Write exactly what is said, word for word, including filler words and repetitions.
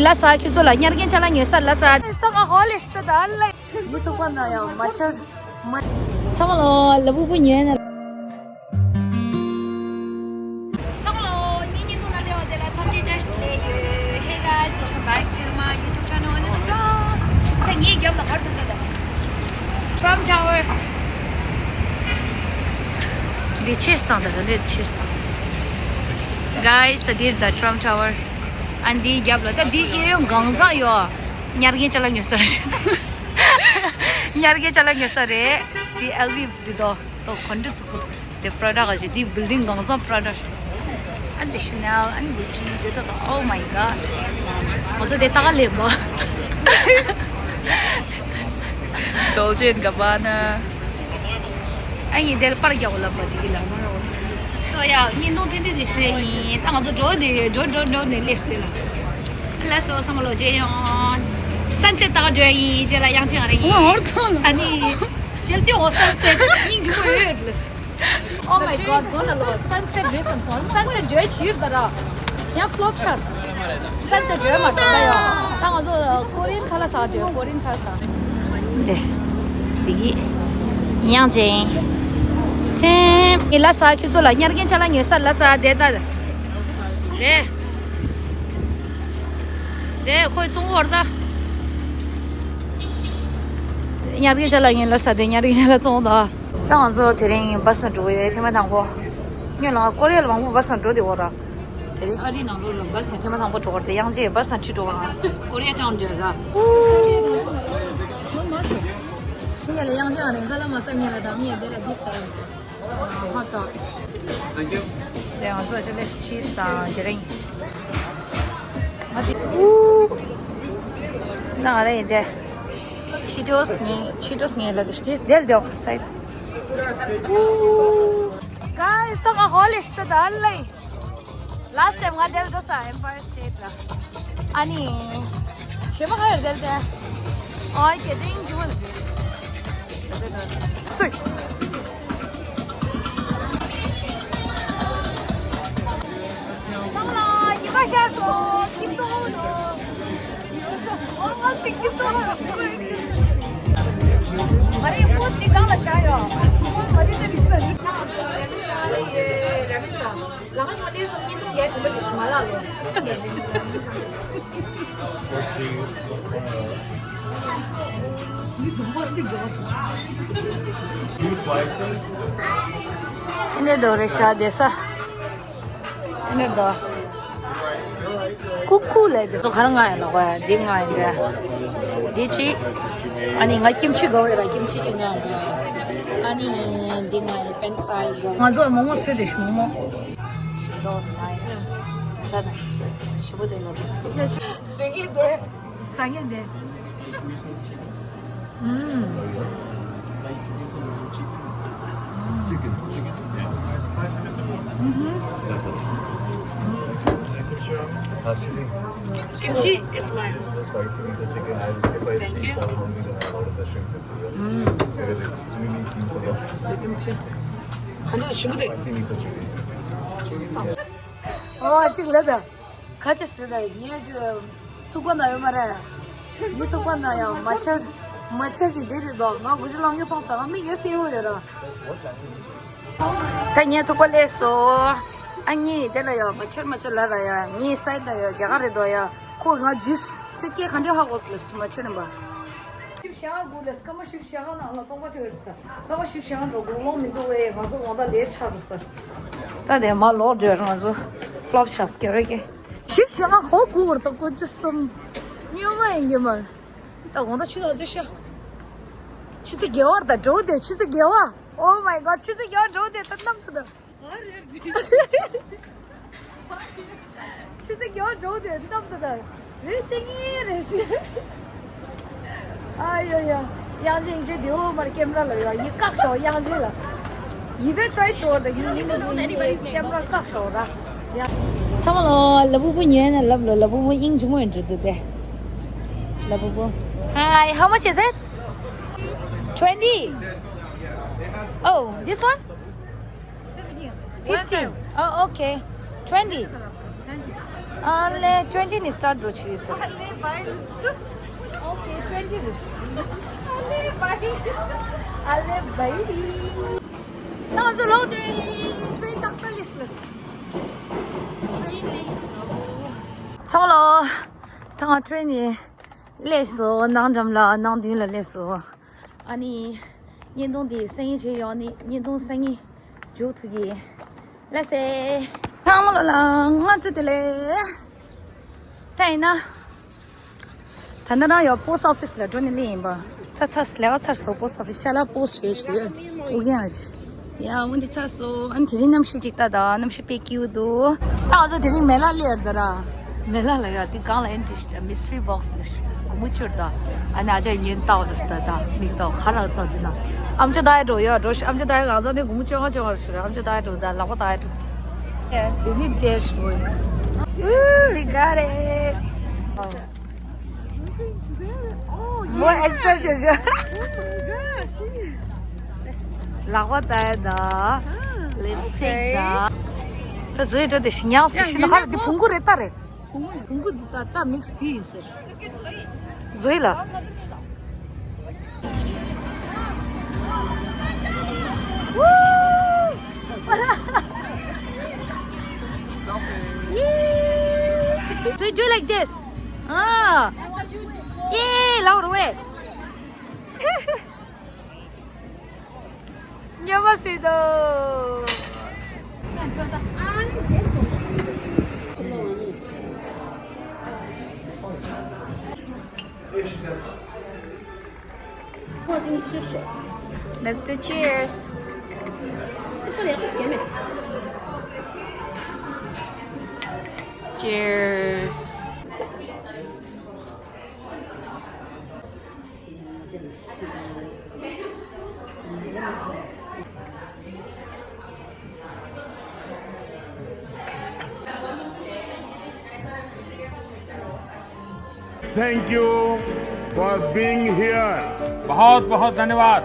ལ་ས་ཁྱོད་ཚོ་ལ་ཉར་གན་ཅ་ལག་ཉོ་ས་ལ་ས། སྟག་ཧོ་ལེ་ཤི་ད་ལེ། ཡུ་ཐུག་པ་ན་ཡང་མ་ཆར། མ། ཚང་མ་ལོ་ལ་བུ་བུ་ཉོས་ན། ཚང་མ་ལོ་ངའི་ཉིན་ཐོ་ན་ལེ་བ་དེ་ལ་འཚམས་འདྲི་བཀྲ་ཤིས་བདེ་ལེགས་ཡོད། Hey guys, welcome back to my YouTube channel and another vlog. ད་ངའི་རྒྱབ་ལ་གར་འདུག་ག་ད། Trump Tower. འདི་ཆེས་དང་ད་ད་འདི་ཆེས་དང་། Guys, ད་འདིར་ད་Trump Tower. ཨ་འདིའི་རྒྱབ་ལ་ད་འདི་གཡས་གཡོན་གང་ཚང་ཡོད། ཉར་གན་ཅ་ལག་ཉོ་ས་རེད། ཉར་གན་ཅ་ལག་ཉོ་ས་རེད། འདི་ཨེལ་བི་འདི་དོ་དོ་གོན་འདྲི་ཚུགས་པོ་དེ་Prada ག་ཞིག་འདི་building གང་ཚང་Prada ཞིག་ཨ་འདི་Chanel ཨ་ནི་Gucci འདི་དོ་དོ། Oh my god. ང་ཚོ་དེ་ལྟ་ག་ལེན་པ། Dolce and Gabbana. ཨ་ཡིན་དེ་ལ་པར་རྒྱག་གོ་ལབ་པ་དེ་གི་ལ། སོ་ཡ་བརྙན་ཐུང་ཐུང་ཐུང་དེ་བཟོས་ཡིན། ད་ང་ཚོ་འགྲོ་དེ་འགྲོ་འགྲོ་འགྲོ་ནས་སླེབས་ཏེ་ལ། ལགས་སོ་ཚང་མ་ལོ་རྗེས་ཡོང་། Sunset ལྟ་ག་འགྲོ་ཡིན། རྗེས་ལ་དབྱངས་ཅན་ང་རང་ཡིན། ཨ་ནི་ཞལ་ཏེ་འོ་Sunset སྙིང་རྗེ་པོ་ཡོད་ལགས། Oh my god, go na lo, sunset རེད་བསམ་སོང་། Sunset འགྲོ་ཕྱིར་ད་ར། ཡང་flop ཆར། Sunset འགྲོ་མ་ཐུབ་ད་ཡོ། ད་ང་ཚོ་Korean ཁ་ལག་ཟ་འགྲོ། Korean ཁ་ལག་ཟ། འདི། འདི་གི། དབྱངས་ཅན། ཅན། ངའི་ལ་ས་ཁྱོད་ཚོ་ལ་ཉར་གན་ཅ་ལག་ཉོ་ས་ལ་ས་དེ་ད། དེ། དེ་ཁོའི་བཙོང་བར་ད། ཉར་གན་ཅ་ལག་ངའི་ལ་ས་དེ་ཉར་གན་ཅ་ལག་བཙོང་ད། ད་ང་ཚོ་དེ་རིང་བྷ་སི་ནང་འགྲོ་གི་ཡོད། ཐེངས་མ་དང་པོ། ངས་ལ་ཀོ་རི་ཡ་ལ་མང་པོ་བྷ་སི་ནང་འགྲོ་བསྡད་ཡོད་ར། དེ་རིང་ཨ་རིའི་ནང་ལོགས་ལ་བྷ་སི་ནང་ཐེངས་མ་དང་པོ་འགྲོ་གི་རེད། དབྱངས་ཅན་བྷ་སི་ནང་ཁྲིད་འགྲོ་གི་ར། ཀོ་རི་ཡ་ཊའུན་འདྲ་ར། ངས་ལ་དབྱངས་ཅན་ཨ་རིང་ཁ་ལ་མ་ཟ། ངས་ལ་དང་ངས་དེ་ལ་འདི་ཟ། ཧོ་ཙོ། དེ་ང་ཚོ་ཅི་ལེ་ཆིས་དང་དེ་རིང་། ང་དེ། ཨུ། ན་ང་ལ་ཡིན་དེ། Cheetos ངས་Cheetos ངས་ལ་དེ་དེ་དེ་དེ་སའི། Guys, ད་ང་ཧོ་ལེ་ཤི་ད་ད་ལེ། Last time ང་དེར་འགྲོ་ས་Empire State ལ། ཨ་ནི། ཞེ་མ་ཧ་ཡར་དེར་དེ། ཨོ་ཀེ་ཐེང་ཀྱུ། སུས། ཚང་མ་ལ་ཉི་མ་ཤར་སོང་། ཁྱིམ་ཐོག་ནང་། ཨོ་ང་ཚོ་ཁྱིམ་ཐོག་ནང་། ང་རའི་ཕོན་འདི་སྒང་ལ་བཞག་ཡོད། ང་རའི་འདི་རིག་ས་རེད། ལ་ང་ཚོ་དེ་ཚོ་ཉིན་ཐུང་རྒྱལ་དྲན་པ་ཞིག་མ་ལགས་ལོ། ཨེ་འདྲ་འདྲ་རེད་ཤག་བསྡད་ས། ཨེ་འདྲ་འདྲ། ཀུ་ཀུ་ལས་དེ་ཚོ་ག་རེ་མངགས་ཡོད་ལབ་དགོས་ཡ། འདི་མངགས་ཡིན་དེ། འདི་གཅིག་ཨ་ནི་ང་ཀིམ་ཆི་དགའ་བོ་ཡོད་ར། ཀིམ་ཆི་གཅིག་མངགས་ཡོད། ཨ་ནི་འདི་མངགས་ཡིན། French fry དགའ། ང་ཚོ་མོག་མོག་ཟོས་དེ་ཞིམ་མོ། ཞིམ་པོ་དེ་ལ། ཟ་ངེས་དེ། ཟ་ངེས་དེ། ཨུམ། Chicken, chicken. Mm-hmm. That's it. Actually, kimchi is mine. The spicy miso chicken, I, if I see someone hungry, then I'll order the shrimp tempura. Mm. Everything. We need miso. The kimchi. Spicy miso chicken. ཨོ་གཅིག་ལ་ད། ཁ་ཆེ་སྟེ་ད་ངས་ཅི་ཐུག་པ་ན་ཡོད་མ་རེད། ངའི་ཐུག་པ་ན་ཡང་མ་ཆར། མ་ཆར་གྱི་དེ་རེད་དོ། ང་གུ་ཅི་ལང་ཡོད་ཐོང་ས་ང་མིག་ཡོད་སེ་ཡོད་ཡོད་ར། ད་ངའི་ཐུག་པ་ལས་སོ། ཨ་ནི་དེ་ལ་ཡང་མ་ཆར་མ་ཆར་ལ་ར་ཡ། ངའི་སའི་ད་ཡ་རྒྱ་གར་རེད་དོ་ཡ། ཁོ་ང་ཇུས་ཁྱོད་སྐད་ག་འདྲ་ཧ་གོ་སོང་ལ་མ་ཆར་ནམ་པ། ཞིབ་བཤད་དགོས་ལས་སྐར་མ་ཞིབ་བཤད་ནང་ལ་སྟོང་པ་ཆེ་བར་ས། སྐར་མ་ཞིབ་བཤད་འགྲོ་དགོས་ལོང་མི་འདུག་བས། ང་ཚོ་ངོ་ད་ལས་ཆགས་འགྲོ་ས། ད་དེ་མ་ལོག་འདྲ་ང་ཚོ་ཕློབ་ཆགས་སྐྱོ་རེ་ཀེ། ཞིབ་བཤད་ང་ཧོ་གུ་བར་ད་ཀོ་ཅི་སམ། སྨྱོན་མ་ཡིན་གི་མ། ད་དགོང་ད་ཆུ་ད་ཚོད་ཤ། ཆུ་ཚོད་བརྒྱད་པར་ད་འགྲོ་དེ་ཆུ་ཚོད་བརྒྱད་པ། Oh my god ཆུ་ཚོད་བརྒྱད་པ་འགྲོ་དེ་ད་གནམ་ཚོད་ད། ཆུ་ཚོད་བརྒྱད་པ་འགྲོ་དེ་གནམ་དུ་དར། བོད་ཏིང་ངེ་རེ་ཞིག་ཨ་ཡོ་ཡོ། དབྱངས་ཅན་ཡིན་ཆོས་དེའོ་མར་ཀེམ་ར་ལ་ཡོ་ཡི་བཀག་ཤོག་དབྱངས་ཅན་ལ། ཡི་བེ་ཊི་རའི་ཤོར་ད་ཡིན་ཡིན་ཡིན་ཀེམ་ར་བཀག་ཤོག་ར། ཡ། ཚང་མ་ལོ་ལ་བུ་བུ་ཉོས་ན་ལབ་ལོ། ལ་བུ་བུ་ཨིང་ཇི་མོ་ཡིན་འགྲོ་དུ་དེ། ལ་བུ་བུ། Hi, how much is it? Twenty. Oh, this one? Fifteen. Oh, okay. Twenty. ཨ་ལེ། ཊུ་ཝེན་ཊི་ནས་སི་ཊར་ཊི་འགྲོ་བྱེད་ཡོད་ཟེར། ཨོ་ཁེ། ཊུ་ཝེན་ཊི་རེད། ཨ་ལེ་བྷའི། ཨ་ལེ་བྷའི། ད་ང་ཚོ་ལོག་འགྲོ་ཡི་རེད། ཊེ་རེན་ཏག་ཏག་སླེབས་སོང་། ཊེ་རེན་སླེབས་སོང་། ཚང་མ་ལོ། ད་ང་ཊེ་རེན་ནས་སླེབས་སོང་། ནང་འགྲམ་ལ། ནང་མདུན་ལ་སླེབས་སོང་། ཨ་ནི། བརྙན་ཐུང་འདི་སང་ཉིན་བྱེད་ཡོང་ནི། བརྙན་ཐུང་སང་ཉིན་མཇུག་ཐུག་གི། ལགས་སེ། ཚང་མ་ལོ་ལ་སྔ་དྲོ་བདེ་ལེགས། ད་ཡིན་ན། ད་ནི་རང་ཡོད་པོ་སི་ཊི་ཨོ་ཕི་སི་ལ་འགྲོ་ནི་ལེ་ཡིན་པ། ད་ཚར་ལས་ཀ་ཚར་སོང་། པོ་སི་ཊི་ཨོ་ཕི་སི་ཤ་ལ་པོ་སི་ཊི་ཞེས་ཞུ་ཡོད། ཨུ་རྒྱན་ཨ་ཞི། ཡ་འོན་ཏེ་ཚར་སོང་། ཨ་ནི་དེ་རིང་གནམ་གཤིས་ཅིག་ལྟ་ད། གནམ་གཤིས་དཔེ་སྐྱིད་པོ་འདུག་ད་ང་ཚོ་དེ་རིང་མེ་ལ་སླེབས་ཡོད་ད་ར། མེ་ལ་ལ་ཡ་དེ་སྒང་ལ་ཨེན་ཊི་རི་ཞིག་ད་མི་སི་ཊི་རི་བོག་སི་ལ་ཞིག་སྒོར་མོ་བཅུ་རེད་ད། ཨ་ནི་ཨ་ཅག་ཉོན་བལྟ་བ་ལ་སི་ད་ད་མིག་ཏོ་ཁ་རག་ཏོ་འདི་ན། ཨམ་ཅོག་ད་ཡ་འགྲོ་ཡ་འགྲོ་ཤི། ཨམ་ཅོག་ད་ཡ་ང་ཚོ་ནི་སྒོར་མོ་བཅོ་ལྔ་བཅོ་ལྔ་ཞིག་རེད། ཨམ་ཅོག་ད་ཡ་འགྲོ་ད་ལག་པ་ད་ཡ་འགྲོ། དེ་ནི་བྲེལ་ཞུ། Ooh, we got it. More excited. ལག་པ་ད་ཡ་ད། ལིབ་སི་ཊིག་ད། ད་ཛོའི་འགྲོ་དེ་ཤི་ཉག་སི་ཤི་ན་ཧར་དེ་བོང་གུ་རེད་ད་རེད། བོང་གུ་འདི་ད་ད་མིག་སི་འདི་ཡིན་ཟེར། ཛོའི་ལ། ཛོའི། Do like this. ཨ། ཡེ། ལའོ་རུ་ཝེ། ཉོ་མ་སྲིད་དོ། Let's do cheers. Cheers. Thank you for being here. बहुत बहुत धन्यवाद।